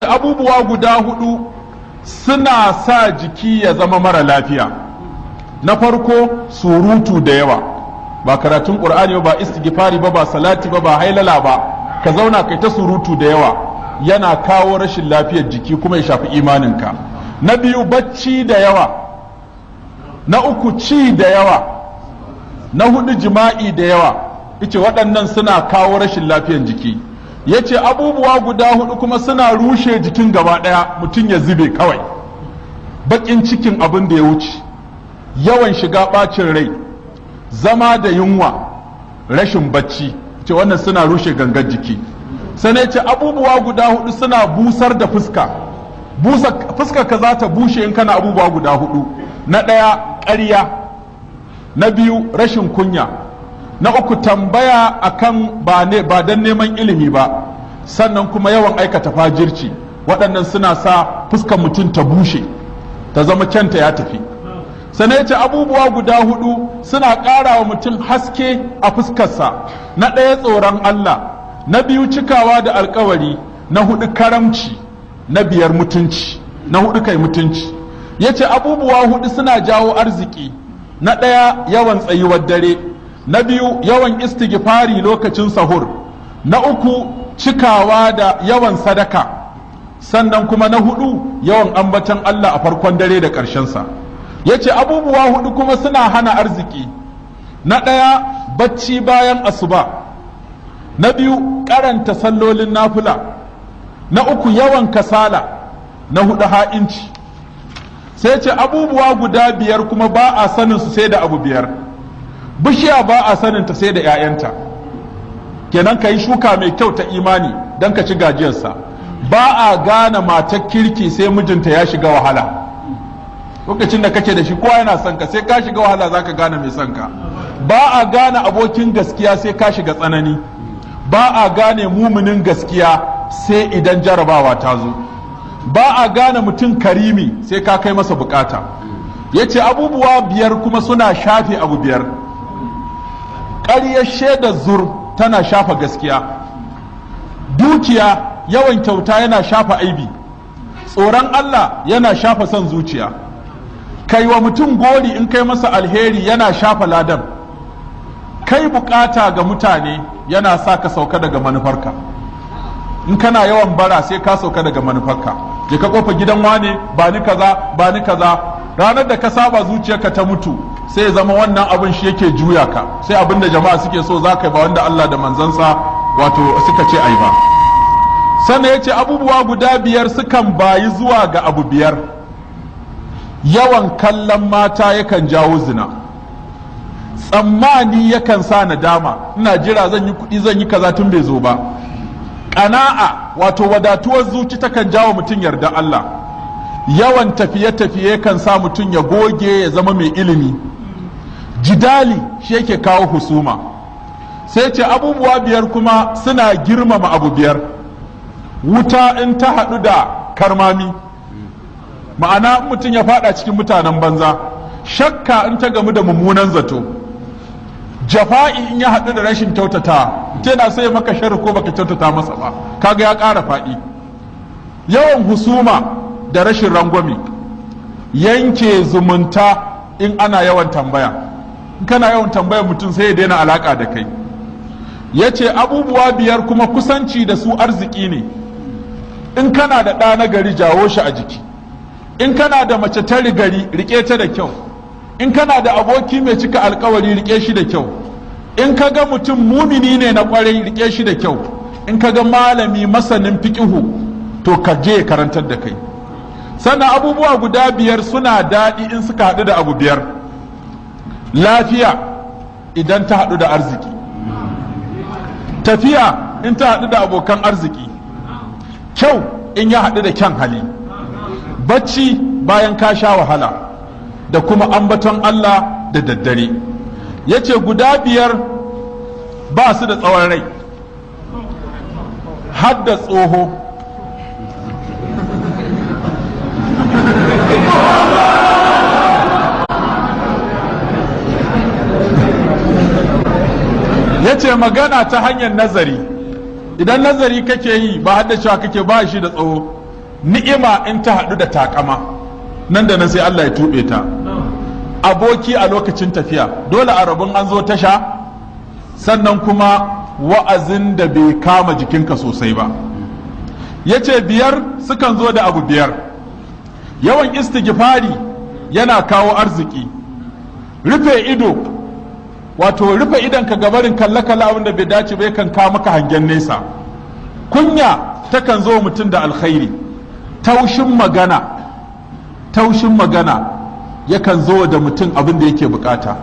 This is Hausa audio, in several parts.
Abubuwa guda hudu suna sa jiki ya zama mara lafiya. Na farko, surutu da yawa, ba karatun Qur'ani ba, istighfari ba, ba salati ba, ba hailala ba, ka zauna kai ta surutu da yawa, yana kawo rashin lafiyar jiki kuma ya shafi imaninka. Na biyu, bacci da yawa. Na uku, ci da yawa. Na hudu, jima'i da yawa. Yace waɗannan suna kawo rashin lafiyar jiki. Yace abubuwa guda hudu kuma suna rushe jikin gaba ɗaya, mutum ya zube kawai: baƙin cikin abin da ya wuce, yawan shiga ɓacin rai, zama da yunwa, rashin bacci. Ce wannan suna rushe gangar jiki. Sannan ce abubuwa guda hudu suna busar da fuska. Busa fuska ka za ta bushe in kana abubuwa guda hudu: na ɗaya, ƙarya; na biyu, rashin kunya; na uku, tambaya akan ba ne ba don neman ilimi ba; sannan kuma yawan aikata fajirci. Waɗannan suna sa fuskar mutum ta bushe, ta zama kyanta ya tafi. Sannan ce abubuwa guda hudu suna ƙara wa mutum haske a fuskarsa: na ɗaya, tsoron Allah; na biyu, cikawa da alkawari; na hudu, karamci; na biyar, mutunci, na hudu kai, mutunci. Yace abubuwa hudu suna jawo arziki: na ɗaya, yawan tsayuwar dare; na biyu, yawan istighfari lokacin sahur; na uku, cikawa da yawan sadaka; sannan kuma na hudu, yawan ambaton Allah a farkon dare da ƙarshensa. Ya ce abubuwa hudu kuma suna hana arziki: na ɗaya, bacci bayan asuba; na biyu, karanta sallolin nafila; na uku, yawan kasala; na hudu, ha'inci. Sai ce abubuwa guda biyar kuma ba a sanin su sai da abu biyar: bishiya ba a sanin ta sai da 'ya'yanta, kenan ka yi shuka mai kyau ta imani don ka ci gajiyarsa. Ba a gane matar kirki sai mijinta ya shiga wahala. Lokacin da kake da shi, kowa yana son ka, sai ka shiga wahala zaka gane mai son ka. Ba a gane abokin gaskiya sai ka shiga tsanani. Ba a gane muminin gaskiya sai idan jarabawa ta zo. Ba a gane mutum karimi sai ka kai masa bukata. Ya ce abubuwa biyar kuma suna shafe abu biyar: ƙaryar shaidar zur tana shafa gaskiya, dukiya, yawan kyauta yana shafa aibi, tsoron Allah yana shafa son zuciya, kai wa mutum gori in kai masa alheri yana shafa ladan, kai bukata ga mutane yana sa ka sauka daga manufarka. In kana yawan bara, sai ka sauka daga manufarka. Je ka kofa gidan wane, ba ni kaza, ba ni kaza. Ranar da ka saba, zuciyarka ta mutu, sai ya zama wannan abin shi yake juya ka, sai abin da jama'a suke so za ka yi, ba wanda Allah da manzansa wato suka ce ai ba. Sannan ya ce abubuwa guda biyar sukan bayi zuwa ga abu biyar: yawan kallon mata yakan jawo zina, tsammani yakan sa nadama, ina jira zan yi kuɗi, zan yi kaza, tun bai zo ba; ƙana'a, wato wadatuwar zuci, takan jawo mutum yarda Allah; yawan tafiye-tafiye kan sa mutum ya goge, ya zama mai ilimi; jidali shi yake kawo husuma. Sai ce abubuwa biyar kuma suna girmama abu biyar: wuta in ta haɗu da karmami, ma'ana mutum ya fada cikin mutanen banza; shakka in ta gamu da mummunan zato; jafa'i in ya haɗu da rashin kyautata, tana sai maka sharri ko baka kyautata masa ba, kaga ya ƙara faɗi; yawan husuma da rashin rangwame; yanke zumunta in ana yawan tambaya, in kana yawan tambayar mutum sai ya daina alaka da kai. Ya ce abubuwa biyar kuma kusanci da su arziki ne: in kana da ɗa na gari, jawo shi a jiki; in kana da mace ta gari, rike ta da kyau; in kana da aboki mai cika alkawari, rike shi da kyau; in ka ga mutum mumini ne na kwarai, rike shi da kyau; in ka ga malami masanin fiqihu, to ka je karantar da kai. Sannan abubuwa guda biyar suna daɗi in suka haɗu da abu biyar: lafiya idan ta haɗu da arziki, tafiya in ta haɗu da abokan arziki, kyau in ya haɗu da kyan hali, bacci bayan ka sha wahala, da kuma ambaton Allah da daddare. Ya ce guda biyar ba su da tsawon rai, har da tsoho. Ya ce magana ta hanyar nazari, idan nazari kake yi ba haddacewa kake ba, shi da tsawo. Ni'ima in ta haɗu da takama, nan da nan sai Allah ya tuɓe ta. Aboki a lokacin tafiya, dole a rabun an zo tasha. Sannan kuma wa'azin da bai kama jikinka sosai ba. Yace biyar sukan zo da abu biyar: yawan istighfari yana kawo arziki, rufe ido, wato rufe idon ka gabarin kalle-kalle abin da bai dace ba, yakan kawo maka hangen nesa, kunya takan zo mutum da alkhairi, taushin magana yakan zo da mutum abin da yake bukata,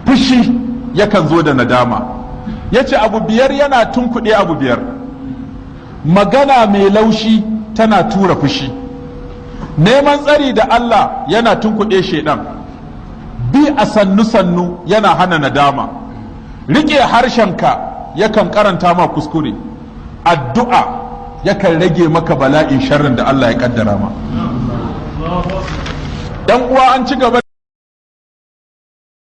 fushi yakan zo da nadama. Yace abu biyar yana tunkuɗe abu biyar: magana mai laushi tana tura fushi, neman tsari da Allah yana tunkuɗe shaidan, bi a sannu-sannu yana hana nadama, riƙe harshenka yakan karanta ma kuskure, addu'a yakan rage maka bala'in sharrin da Allah ya kaddara ma. Dan uwa, an ci gaba.